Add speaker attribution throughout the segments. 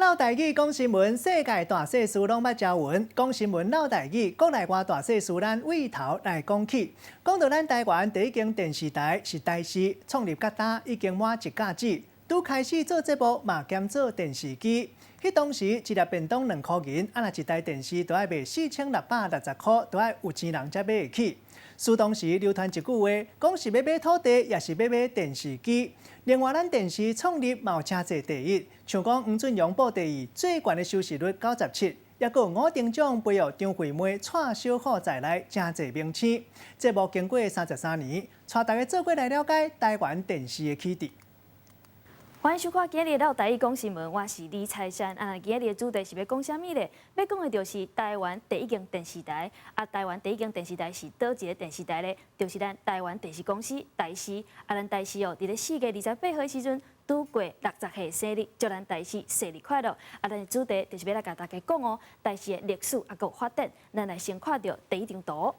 Speaker 1: 嘮台語講新聞，世界大細事攏捌聽聞。講新聞嘮台語，國內外大細事咱對頭來講起。講到咱台灣第一間電視台是台視，創立到今已經滿一甲子，拄開始做節目嘛兼做電視機。彼當時一粒便當2箍銀，啊若一台電視都愛賣4660箍，都愛有錢人才買會起。彼當時流傳一句話，講是欲買土地，抑是欲買電視機。另外，咱電視創立嘛有誠濟第一，像講黃俊陽報第二，最懸的收視率97，抑閣有五等獎培育張惠妹蔡小虎在內，誠濟明星。節目經過33年，帶大家做伙來了解台灣電視的起佇。
Speaker 2: 歡迎收看今日的嘮台語講新聞，我是李彩珊。啊，今日的主題是欲講啥物咧？欲講的就是台灣第一間電視台。啊，台灣第一間電視台是佗一个電視台咧？就是咱台灣電視公司台視。啊，咱台視哦，佇咧4月28號的時陣，拄過60歲生日，祝咱台視生日快樂。啊，咱的主題就是欲來共大家講哦，台視的歷史啊，閣有發展。咱來先看著第一張圖。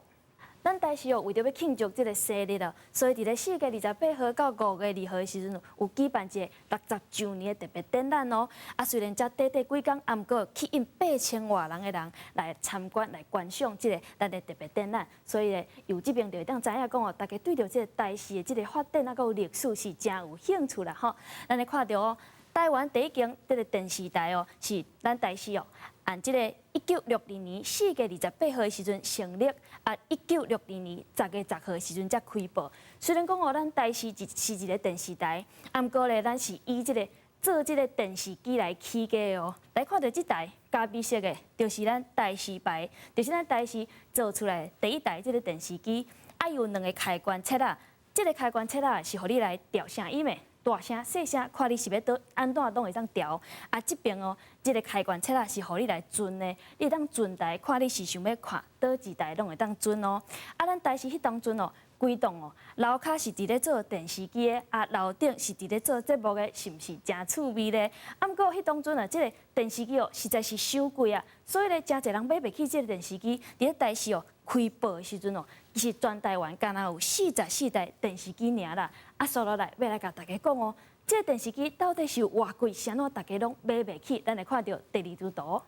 Speaker 2: 咱台視哦，為著欲慶祝這个生日哦，所以佇咧4月28號到5月2號的時陣，有舉辦一个60周年的特別展覽哦。啊，雖然才短短幾工，啊，毋過吸引8000外人的人來參觀、來觀賞這个咱的特別展覽。所以咧，由這邊就會當知影講哦，大家對著這个台視的這个發展啊，閣有歷史是誠有興趣啦吼。咱來看著哦，台灣第一間這个電視台哦，是咱台視哦。按這个1962年4月28號的時陣成立，啊，1962年10月10號的時陣才開播。雖然講哦，咱台視是一个電視台，啊，毋過咧，咱是以這个做這个電視機來起家的哦。來看著這台咖啡色的，就是咱台視牌，就是咱台視做出來第一台這个電視機。啊，有兩个開關掣仔，這个開關掣仔是予你來調聲音的。大聲細聲，看你是欲佗按怎攏會當調。啊，這邊哦，這个開關掣仔是予你來轉的，你會當轉台，看你是想欲看佗一台，攏會當轉哦。啊，咱台視彼當陣哦，規棟哦，樓跤是佇咧做電視機的，啊，樓頂是佇咧做節目的，是毋是誠趣味咧？啊，毋過彼當陣啊，這个電視機哦，實在是傷貴啊，所以咧，誠濟人買袂起這个電視機。佇咧台視哦開播的時陣哦，其實全台灣敢若有44台電視機爾啦。啊，紲落來欲來共大家講哦，這个電視機到底是有偌貴，是按怎大家攏買袂起？咱來看著第二張圖。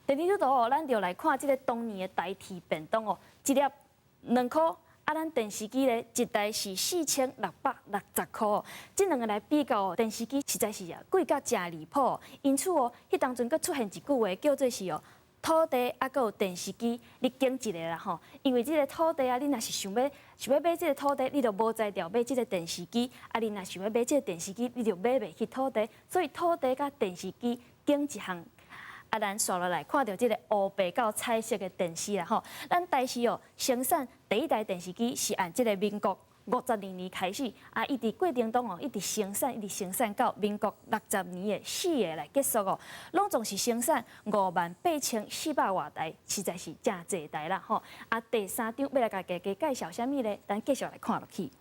Speaker 2: 第二張圖哦，咱就來看這个當年的代替便當哦，一粒2箍。啊，咱電視機咧，一台是4660箍，這兩个來比較哦，電視機實在是啊貴甲誠離譜。因此哦，彼當陣閣出現一句話，叫做是哦，土地啊，閣有電視機，你揀一个啦吼。因為這个土地啊，你若是想欲買這个土地，你就無才調買這个電視機；啊，你若想欲買這个電視機，你就買袂起土地。所以土地佮電視機揀一項。啊，咱紲落來看著這个烏白佮彩色的電視啦吼。咱台視哦，生產第一台電視機是按這个民國52年開始，啊，一直過程中哦，一直生產，一直生產到民國60年的4月來結束哦，攏總是生產58,400外台，實在是誠濟台啦吼。啊，第三張欲來共大家介紹啥物咧？咱繼續來看落去。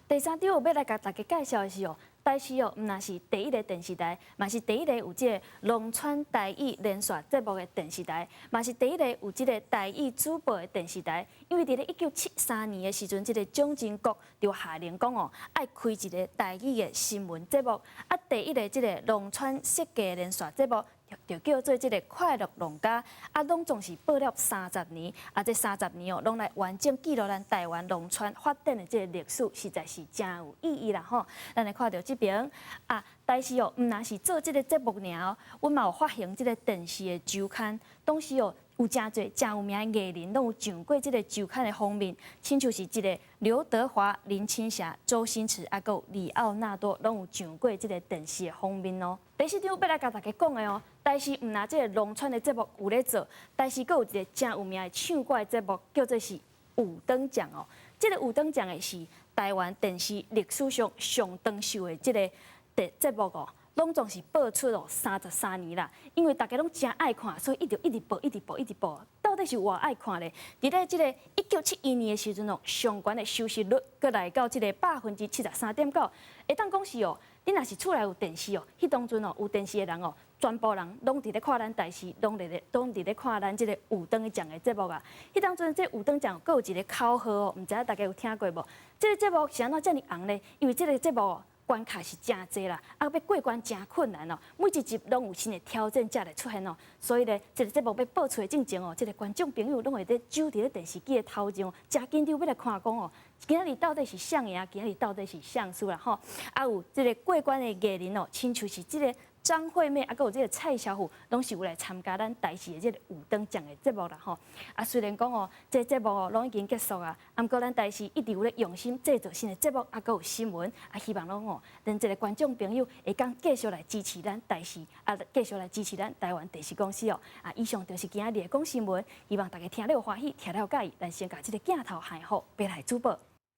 Speaker 2: 第三張欲來共大家介紹的是哦，台視哦，毋但是第一个電視台，嘛是第一个有這个農村台語連線節目的電視台，嘛是第一个有這个台語主播的電視台。因為佇咧1973年的時陣，這个蔣經國就下令講哦，愛開一个台語的新聞節目。啊，第一个這个農村設計連線節目，就叫做這个快樂農家，啊，攏總是播了三十年，啊，這三十年哦，攏來完整記錄咱台灣農村發展的這个歷史，實在是誠有意義啦吼。咱來看著這邊啊，台視哦，毋但是做這个節目爾哦，阮嘛有發行這个電視的週刊，當時哦，有誠濟誠有名的藝人，攏有上過這个週刊的封面，親像是這个劉德華、林青霞、周星馳，啊，閣有李奧納多，攏有上過這个電視的封面哦。第四張欲來共大家講的哦，台視毋但這个農村的節目有咧做，台視閣有一个誠有名的唱歌的節目，叫做是五燈獎哦。這个五燈獎的是台灣電視歷史上上長壽的這个節目哦。攏總是播出哦33年啦，因為大家攏誠愛看，所以一直一直播，一直播，一直播。到底是偌愛看咧？佇咧這个1971年的時陣哦，上懸的收視率閣來到這个73.9%，會當講是哦，你若是厝內有電視哦，彼當陣哦有電視的人哦，全部人攏佇咧看咱台視，攏佇咧看咱這个五燈獎的節目啊。彼當陣這五燈獎閣有一个口號哦，毋知影大家有聽過無？這个節目是按怎遮爾紅咧？因為這个節目哦，關卡是誠濟啦，啊，欲過關誠困難哦。每一集攏有新的挑戰者來出現哦，所以咧，這個節目欲播出的進前哦，這個觀眾朋友攏會咧守佇咧電視機的頭前哦，誠緊張欲來看講哦，今仔日到底是誰贏，今仔日到底是誰輸啦吼。啊，有這個過關的藝人哦，親像是這個張惠妹，啊，閣有這個蔡小虎，攏是有來參加咱台視的這個五燈獎的節目啦吼。啊，雖然講哦，這個節目哦攏已經結束啊，啊，毋過咱台視一直有咧用心製作新的節目，啊，閣有新聞，啊，希望攏哦，咱這個觀眾朋友會當繼續來支持咱台視，啊，繼續來支持咱台灣電視公司哦。啊，以上就是今仔日的講新聞，希望大家聽了有歡喜，聽了有佮意。咱先共這個鏡頭還予別來主播。